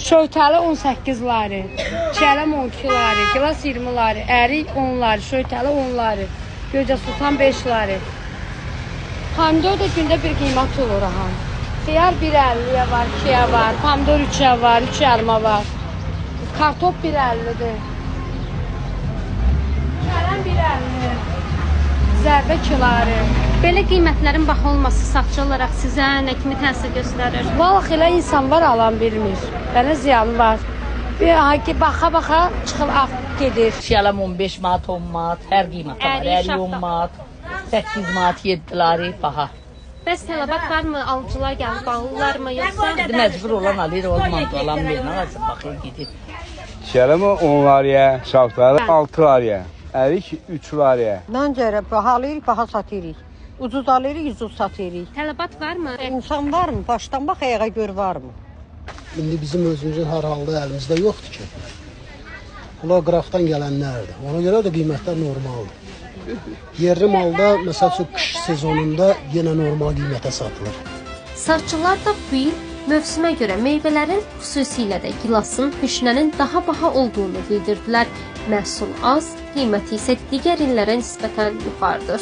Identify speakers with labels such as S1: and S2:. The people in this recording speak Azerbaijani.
S1: Şöhtəli 18 lari, çiyələm 12 lari, gilas 20 lari, ərik 10 lari, şöhtəli 10 lari, Göycə Sultan 5 lari. Pomidor da gündə bir qiymət olur aha. Xiyar 1.50-yə var, 2-yə var, pomidor 3-ə var, 3 yarıma var. Kartof 1.50-dir. Kələm 1.50. Zərbə 2 lari.
S2: Belə qiymətlərin baha olması satçı olaraq sizə nə kimi təsir göstərir?
S1: Vallah elə insan var alan bilmir. Mənə ziyanı var. Bir ha ki baxa-baxa çıxır ağ gedir.
S3: Şiyalım 15 manat, 10 manat, hər qiymətə var.
S2: Ərik,
S3: Ərik 10
S2: şaftal.
S3: manat, 8 manat, 7 lari baha.
S2: Bəs tələbat varmı? Alıcılar gəlib alırlarmı yoxsa?
S3: İndi məcbur olan alır, olmayan da alan verir. Nasıl baxır gedir.
S4: Şələm 10 lariyə, şaftalı 6 lariyə, ərik 3 lariyə.
S5: Məncə baha alırıq, baha satırıq. Ucuz alırıq, ucuz satırıq.
S2: Tələbat varmı?
S5: İnsan varmı? Başdan bax ayağa gör varmı?
S6: İndi bizim özümüzün hər halda əlimizdə yoxdur ki. Bunlar qıraqdan gələnlərdir. Ona görə də qiymətlər normaldır. Yerli malda məsəl üçün qış sezonunda yenə normal qiymətə satılır.
S2: Satçılar da bu il mövsümə görə meyvələrin, xüsusilə də gilasın, vişnənin daha baha olduğunu bildirdilər. Məhsul az, qiyməti isə digər illərə nisbətən yuxarıdır.